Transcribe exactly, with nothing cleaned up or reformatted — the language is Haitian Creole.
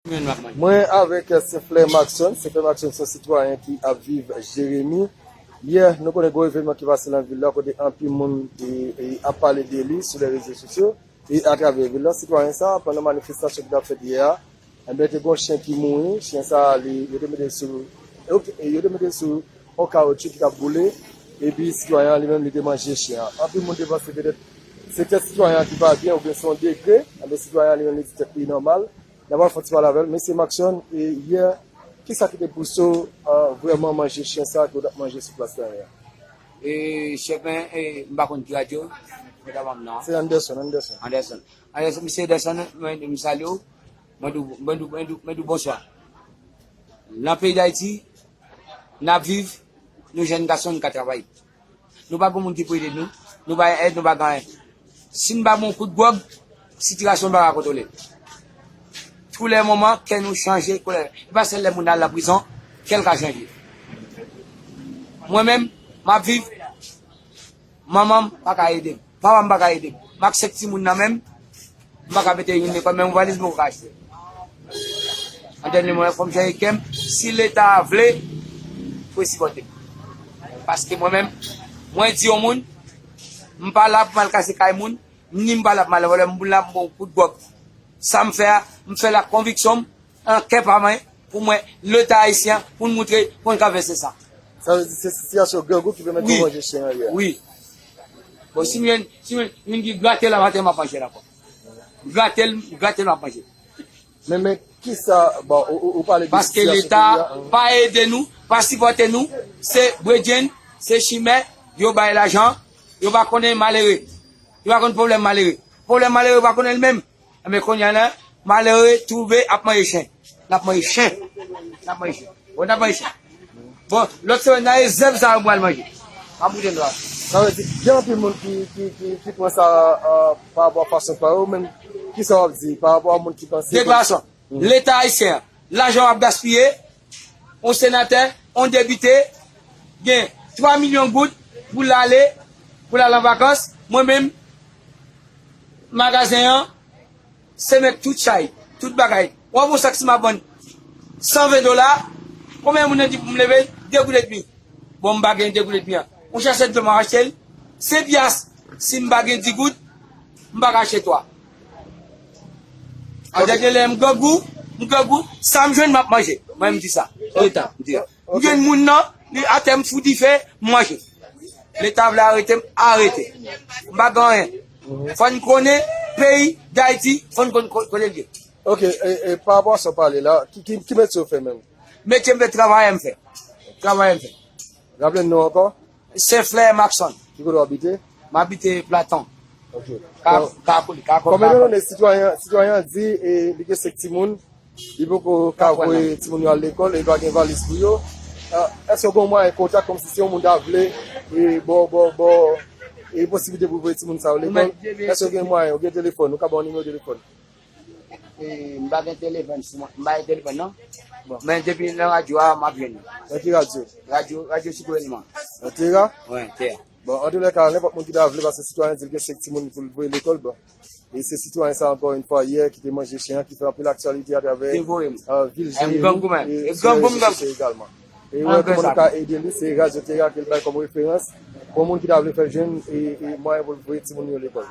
Mwen avèk Senflè Maxon. Senflè Maxon se yon sitwayen ki ap viv Jeremi. Yè, nou konnen gwo evènman ki pase nan vil la, kote anpil moun e, e, ap pale de li sou lè rezo sosyo e atravè vil la. Sitwayen sa, pandan manifestasyon ki t ap fèt yè a, enben, te gen yon chen ki mouri. Chen sa, li, yo te mete l sou, e, yo te mete l sou yon kawotchou ki t ap boule, epi sitwayen an li menm, li te manje chen an. Anpil moun te panse petèt se tèt sitwayen an ki pa byen oubyen se yon degre, enben, sitwayen an li menm, li di tèt li nòmal. N ap al fè yon ti pale avè l. Mesye Maxon, e yè, kisa ki te pouse w, a, vrèman manje chen sa ke w t ap manje sou plas la yè? E, chèf, mwen, e, m pa konn ki radyo, mwen ta ban m nan. Se Anderson, Anderson. Anderson. Anderson, mesye Anderson, mwen, m salye w. Mwen di w, mwen di w, mwen di w, mwen di w bonswa. Nan peyi Dayiti, n ap viv, nou jèn gason, n ka travay. Nou pa gen moun ki pou ede nou. Nou pa gen èd, nou pa gen anyen. Si n pa gen yon kout gwòg, sitiyasyon n pa ka kontwole. Tou lè moman, kè nou chanje, kolè. E pa sèl lè moun al nan prizon, kè l ka chanje. Mwen menm, m ap viv, manman m pa ka ede m. Papa m pa ka ede m. M ak senk timoun nan men m, m pa ka mete youn lekòl, menm yon valiz m poko ka achte. An dènye moman, fò m chanje kè m. Si Leta vle, pou l sipòte m. Paske mwen menm, mwen di yon moun, m pa la pou m al kase kay moun, ni m pa la pou m al vòlè, m la pou m bon kout gwòg. Sa m fè a, m fè l ak konviksyon m, an kè pa mwen, pou mwen, Leta ayisyen, pou n moutre, pou n ka vèse sa. Sa vle di se sitiyasyon grangou ki pèmèt yo manje chen an yè. Wi. Bon, si m jwenn, si m jwenn youn ki grate l a maten, m ap manje l ankò. Grate l, grate l, m ap manje. Men, men, kisa, bon, ou, ou, ou pale de sitiyasyon peyi a, an. Paske Leta pa ede nou, pa sipòte nou, se bredjenn, se chimè, yo bay lajan, yo pa konnen malere. Yo pa konn pwoblèm malere. Pwoblèm malere, yo pa konnen l menm. Enben, kounye a la, malere twouve ap manje chen. N ap manje chen. N ap manje chen. Bon, n ap manje chen. Bon, lòt semèn nan, e zèb sa yo pral manje. M ap moute nou la. Sa vle di, gen anpil moun ki, ki, ki, ki pran sa, a, pa rapò a fason pa yo, men kisa w ap di pa rapò a moun ki panse ke deklarasyon. Leta ayisyen an, lajan w ap gaspiye, yon senatè, yon depite, gen twa milyon goud pou l ale, pou l al an vakans. Mwen menm, magazen an, se mèt tout chay, tout bagay. W ap wè yon sak si m ap vann san ven dola, konbyen moun nan di pou m leve? De goud edmi. Bon, m pa gen de goud edmi an. Yon sachè dlo m ap achte l, senk pyas. Si m pa gen di goud, m pa ka achte twa. An dènye lè, m grangou, m grangou, sa m jwenn, m ap manje. Mwen, m di sa. Leta, m di. M jwenn moun nan, li atè, m fou dife, m manje. Leta vle arete m, arete. M pa gen anyen. Fò n konnen peyi Dayiti, fò n konn ko-, kote l ye. Ok, e, e, pa rapò a sa w pale la, ki, ki, ki metye w fè menm? Metye m fè, travayè m fè. Travayè m fè. Raple n non ankò? Senflè Maxon. Ki kote w abite? M abite Platon. Ok. Ka, bon, ka, ka, ka, konbyen de lane sitwayen, sitwayen an di, e, li gen senk timoun, li poko ka voye timoun yo al lekòl, e li pa gen valiz pou yo. Ah, èske w gen mwayen kontak kòmsi se yon moun ta vle, e, bò, bò, bò, e posiblite pou voye timoun sa yo lekòl? Èske w gen mwayen, ou gen telefòn, ou ka ban yon nimewo telefòn? E, m pa gen telefòn sou mwen. M pa gen telefòn, non. Bon. Men depi nan radyo a, m ap jwenn li. Nan ki radyo? Radyo, radyo Sikoyèlman. Nan Tera? Wi, Tera. Bon, antoulèka, nenpòt moun ki ta vle, paske sitwayen di l gen senk timoun pou l voye lekòl, bon. E se sitwayen sa, ankò yon fwa, yè, ki te manje chen an, ki fè anpil aktyalite atravè, euh, vil Jeremi e sou rezo sosyo egalman. E wè kòman nou ka ede li, se Radyo Tera ke l bay kòm referans pou moun ki ta vle fè jwenn e, e mwayen pou l voye timoun yo lekòl.